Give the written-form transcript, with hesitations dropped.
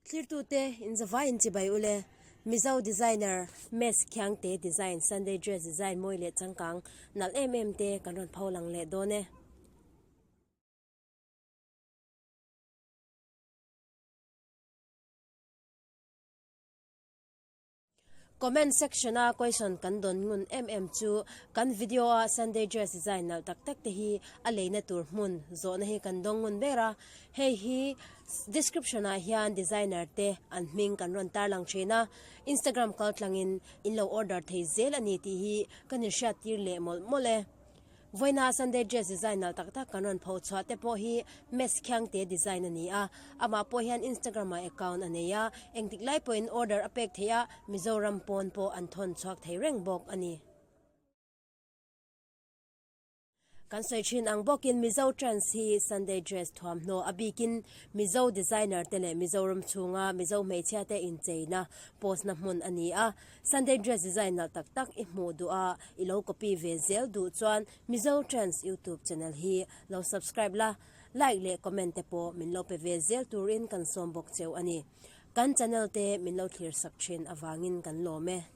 Thlirtute inzavai in chibai ule. Mizo designer Mess Khiangte design Sunday dress design mawi leh changkang nalh em em te kan rawn pho lang leh dawn e. Comment section a question kan dawn ngun em em chu kan video a Sunday dress design nalh tak tak te hi a leina tur hmun zawhna hi kan dawng ngun ber a, hei hi description ah hian designer te an hming kan rawn tarlang thin a, Instagram kal tlangin in lo order thei zel a ni tih hi kan inhriat tir leh mawlh mawlh e. Vawiina Sunday dress design nalh tak tak kan rawn pho chhuah te pawh hi Mess Khiangte design a ni a, amah pawh hian Instagram ah account a nei a, engtik lai pawhin order a pek theih a, Mizoram pawn pawh an thawn chhuak thei reng bawk a ni. Kan sawi thin ang bawkin Mizo trends hi Sunday dress thuamhnaw a bikin Mizo designer te leh Mizoram chhunga Mizo hmeichhia te incheina post na hmun a ni a, Sunday dress design nalh tak tak i hmuh duh a, i lo copy ve zel duh chuan Mizo Trends YouTube channel hi lo subscribe la, like leh comment te pawh min lo pe ve zel turin kan sawm bawk cheu a ni. Kan channel te min lo thlir sak thin avangin kan lawm e.